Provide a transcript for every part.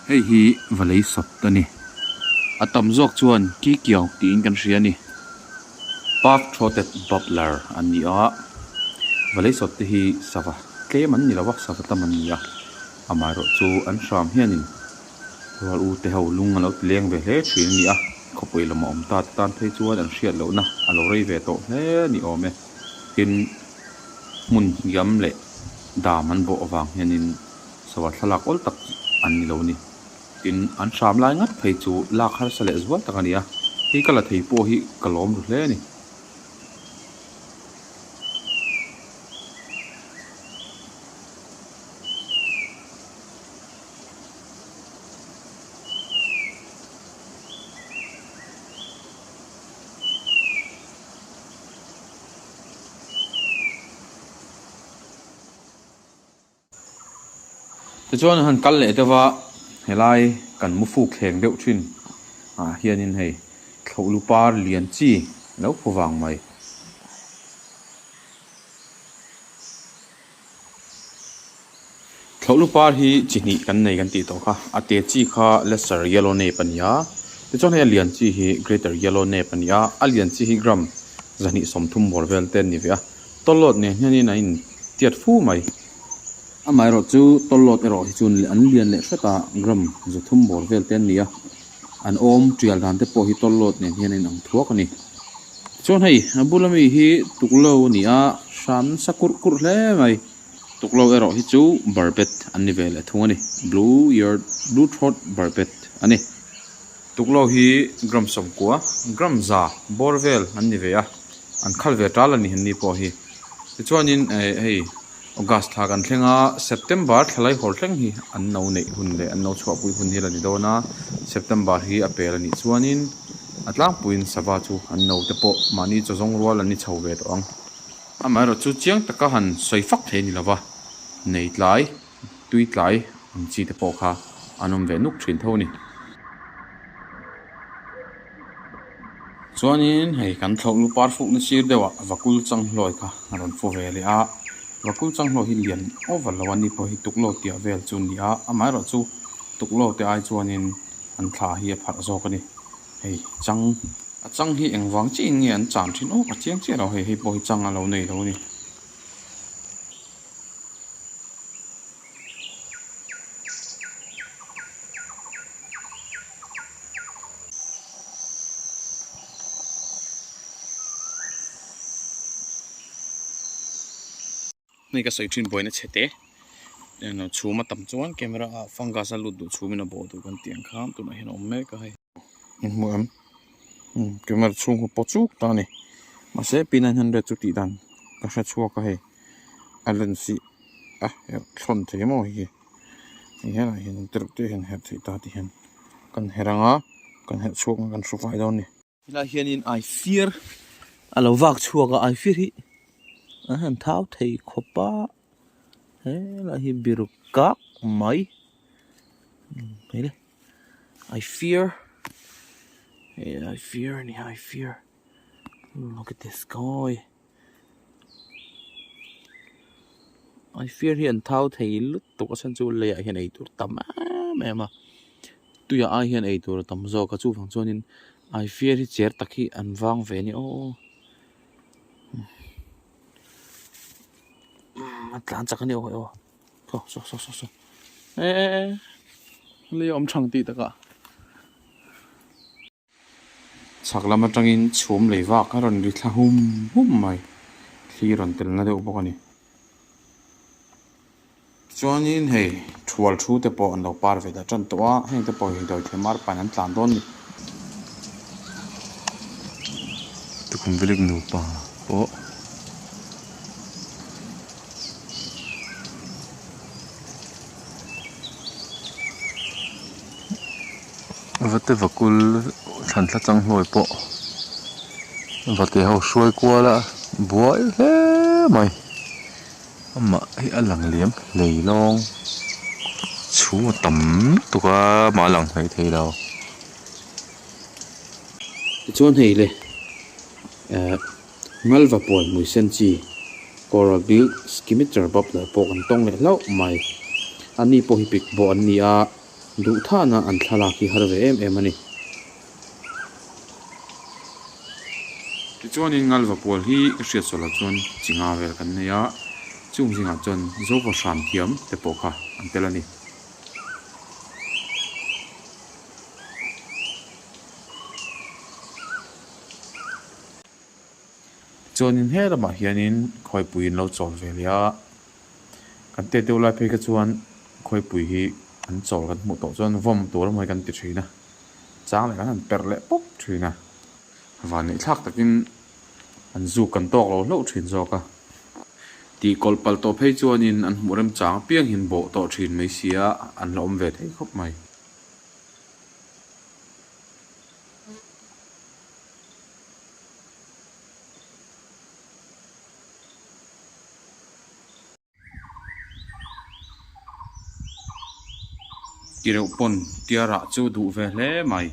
Hei hi va lei sawt a ni. A tam zawk chuan ki kiau tiin kan hria a ni. Puff throated babbler an ni a, va lei sawt te hi sava tlem an ni lo a, sava tam an ni a, amaherawhchu an hram hianin rual u te ho lung a lo ti leng ve hle thin a ni a, khawpui lama awm ta te tan phei chuan an hriat lohna a lo rei ve tawh hle a ni awm e. Tin, hmun hniam leh dam an bawh avang hianin sava thlalak awl tak an ni lo a ni. Tin, an hram lai ngat phei chu lak harsa leh zual tak a ni a, hei ka la thei pawh hi ka lawm ru hle a ni. Tichuan han kal leh deuh a, helai kan mu fuk thleng deuh thin ah hianin hei thloh lu par lian chi lo phu vang mai. Thloh lu par hi chi hnih kan nei kan tih tawh kha, a te chi kha lesser yellow nape a ni a, tichuan hei a lian chi hi greater yellow nape a ni a, a lian chi hi gram 230 bawr vel te an ni ve a, tawlawt nen hianin a in tiat fu mai. Amaherawh chu tawlawt erawh hi chuan an lian leh hret a, gram 300 bawr vel te an ni a, an awm tial dan te pawh hi tawlawt nen hian a inang thuak a ni. Tichuan hei a bula mi hi tuklo a ni a, hram nasa kurh kurh hle mai. Tuklo erawh hi chu barbet an ni ve leh thung a ni, blue eared blue throat barbet a ni. Tuklo hi gram 90, gram 100 bawr vel an ni ve a, an khal ve tal a ni henni pawh hi. Tichuanin hei August thla kan thleng a, September thla lai hawl thleng hi an no neih hun leh an no chhuahpui hun hi la ni dawn a, September hi a pel a nih chuanin a tlangpuiin sava chu an no te pawh mahni chaw zawng rual an ni chho ve tawh ang. Amaherawh chu chiang taka han sawi fak thei a ni lova, nei tlai, tui tlai ang chi te pawh kha an awm ve nuk thin tho a ni. Chuanin hei kan thlauh lu par fukna sir deuhah vakul changhlawi kha a rawn fu ve leh a, vakul changhlawi hi lian over lo a ni pawh hi tuklo tiah vel chu a ni a, amaherawh chu tuklo te ai chuanin an thla hi a pharh zawk a ni. Hei chang a chang hi engvang chiahin nge an chan thin awk a chiang chiah lo hei hei pawh hi chang a lo nei lo a ni. Hei ka sawi thin buaina chhe te chhum a tam chuan camera ah fungus a lut duh chhumin a bawh duh kan tih ang khan tunah hian a awm mek a hei. Inhmuh em camera chhung hi pawh chuk ta a ni mahse p 900 chu tih dan ka hre chhuak a hei a lens hi a herh thlawn thei maw hei hi hei helaiah hian tereuh te hian herh theih ta ti hian kan herh ang a kan herh chhuak ang kan hru fai dawn a ni. Helai hianin ai fir a lo vak chhuak a ai fir hi an han thau thei khawp a helai hi biru kak mai hei le I fear hei I fear a ni I fear look at this guy I fear hi an thau thei lutuk a chhan chu leiah hian eitur tam em em a tuiah ai hian eitur a tam zawk a chuvang chuanin I fear hi cher tak hi an vang ve a ni aw a tlan chak a ni aw hei aw. Saw saw saw saw saw e e e lei a awm thang tih takah chhak lam atangin chhum lei vak a rawn ri thla hum hum mai thli rawn tel na deuh bawk a ni chuanin hei thual thu te pawh an lo par ve ta tan tawh a heng te pawh hi dawithiam arpain an tlan dawn a ni. Tukhum velik nupa pawh. Vate vakul thlan thla chang hnuai pawh vate ho hruai kual a buai hle mai amah hi a lang liam hlei lawng chhung a tam lutuk a amah a lang hlei thei lo. Tichuan hei le eh Ngalva pawl hmui sen chi Coral Bill Scimitar Babbler pawh kan tawng leh hlauh mai. Ani pawh hi pik bawh an ni a, Duh thahna an thlalak hi har ve em em a ni. Tichuanin Ngalva pawl hi ka hriat sual loh chuan chi nga vel kan nei a, chung zingah chuan Zova hram thiam te pawh kha an tel a ni. Tichuanin he lamah hianin khawipui an lo chawl ve leh a, kan tet deuh lai phei kha chuan khawipui hi an chawl kan hmuh tawh chuan vawm tur emaw hi kan ti thin a, chang leh kan han perh leh pawp thin a. Vanneih thlak takin an zuk kan tawk lo hlauh thin zawk a. Tih kawlh palh tawh phei chuanin an hmuh remchang apiang hian bawh tawh thin mai sia an la awm ve thei khawp mai. Ti reuh pawn tiarah chu duh ve hle mai.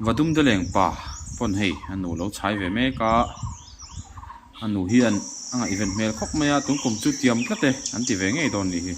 Va dum de leng pa pawn hei a nu lo chhai ve mek a, a nu hian a ngaihven hmel khawp mai a, tun kum chu tiam tlat e an ti ve ngei dawn nih hi.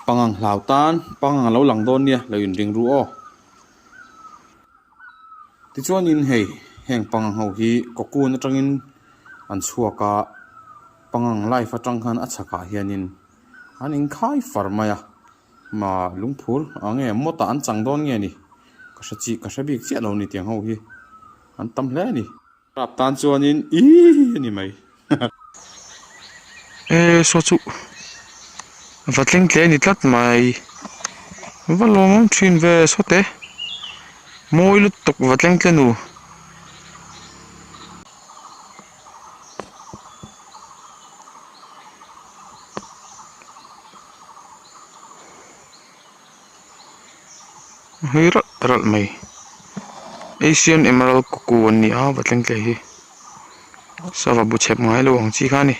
Pangang hlau tan pangang a lo lang dawn nia lo inring ru aw. Tichuanin hei heng pangang ho hi cocoon atangin an chhuak a, pangang life atang khan a chhakah hianin an inkhai far mai a, ma lungphur ang nge mawtah an chang dawn nge ni ka hre chi ka hre bik chiah lo ni tiang ho hi an tam hle a ni. Rap tan chuanin ih a ni mai. E saw chu va thleng tle a ni tlat mai va lawm thin ve saw te mawi lutuk va thleng tle nu. Hei ralh ralh mai Asian Emerald Cuckoo an ni a va thleng tle hi sava bu chhep ngai lo ang chi kha a ni.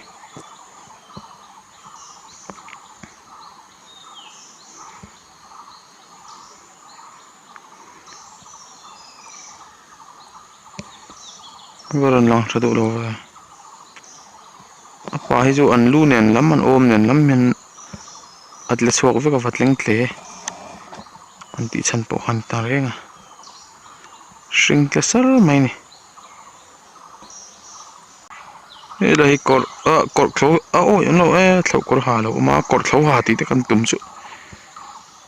Va rawn lang tha duh lo ve a pa hi chu an lu nen lam an awm nen lam hian. A tla chhuak vek a va tleng tle an tih chhan pawh khan ta reng a hring tla sar mai a ni helai hi kawr ah kawr thlo a awi awm lo e thlo kawr ha a lo awm a kawr thlo ha tih te kan tum chu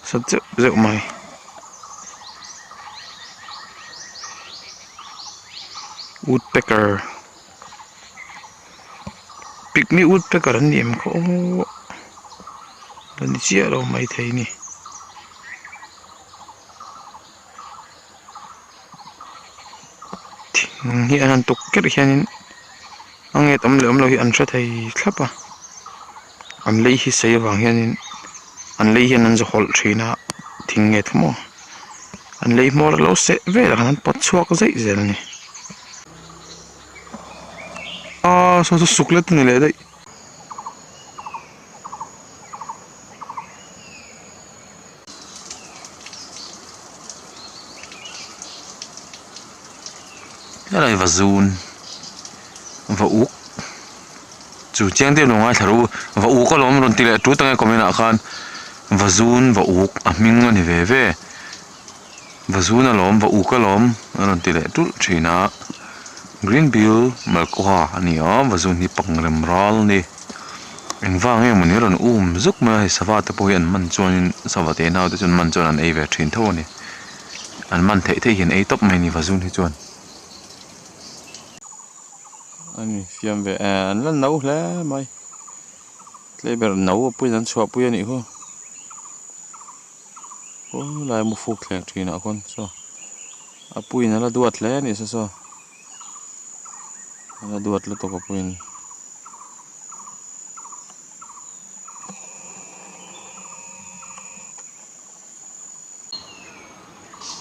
sat zeuh zeuh mai. Woodpecker picnic woodpecker an ni em khaw aw la ni chiah lo maithei a ni. Thing hi an han tuk kerh hianin a nget awm leh awm loh hi an hre thei thlap a an lei hi sei avang hianin an lei hian an zawhawlh thin a thing nget maw an lei hmawr a lo seh velah khan an pawt chhuak zeih zel a ni. Aaa saw chu suk let a ni leh daih. Helai va zun va uk chu chiang deuh lo ngaithla rawh u va uk alawm rawn ti leh tut ang e comment ah khan va zun va uk a hming a ni ve ve. Va zun alawm va uk alawm a rawn ti leh tulh thin a green bill malkuha a ni a va zun hi pangrem ral a ni engvang nge mawni a rawn um zuk mai a hei sava te pawh hi an man chuanin sava te nau te chu an man chuan an ei ve thin tho a ni an man theih theih hi an ei tawp mai a ni va zun hi chuan. A ni fiam ve eh an la no hle mai tlei ber no a puiin an chhuahpui a nih khu. Aw lai mu fuk thleng thin ah khawn saw a puiin a la duat hle a nih saw saw a la duat lutuk a puiin.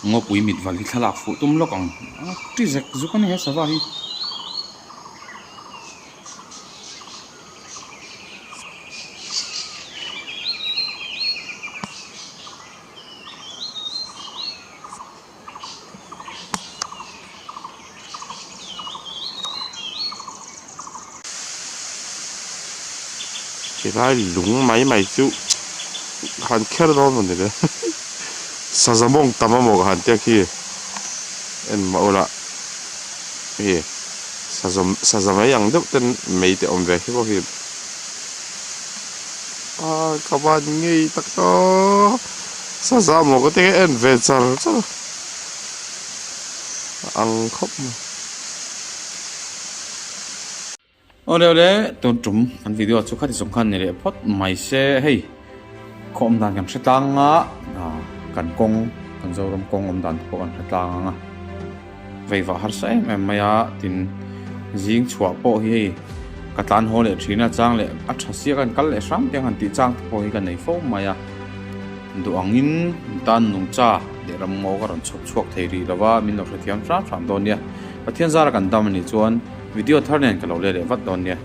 Ngawpui mit val hi thlalak fuh tum lawk ang a ti zek zuk a ni he sava hi. Khilai lung mai mai chu han kher dawn maw ni le saza mawng tam a maw ka han tia khi en mah ula hei saza saza mai ang deuh ten mei te awm ve khi pawh hi ah ka van ngei tak tawp saza maw ka tia en ve char char a a ang khawp mai. Awle awle tun tum kan video chu khati zawng khan ni leh phawt mai se hei khaw awm dan kan hre tlang a kan kawng kan Zoram kawng awm dan te pawh kan hre tlang ang a veivah harsa em em mai a tin zing chhuah pawh hi hei ka tlan haw leh thin a chang leh a tha sia kan kal leh hram te ang han tih chang te pawh hi ka nei fo mai a duh angin tan nungcha leh ramngaw ka rawn chhawp chhuak thei rih lo va min lo hrethiam hram hram dawn nia Pathian zara kan dam anih chuan. Video thar nen ka lo let leh vat dawn nia.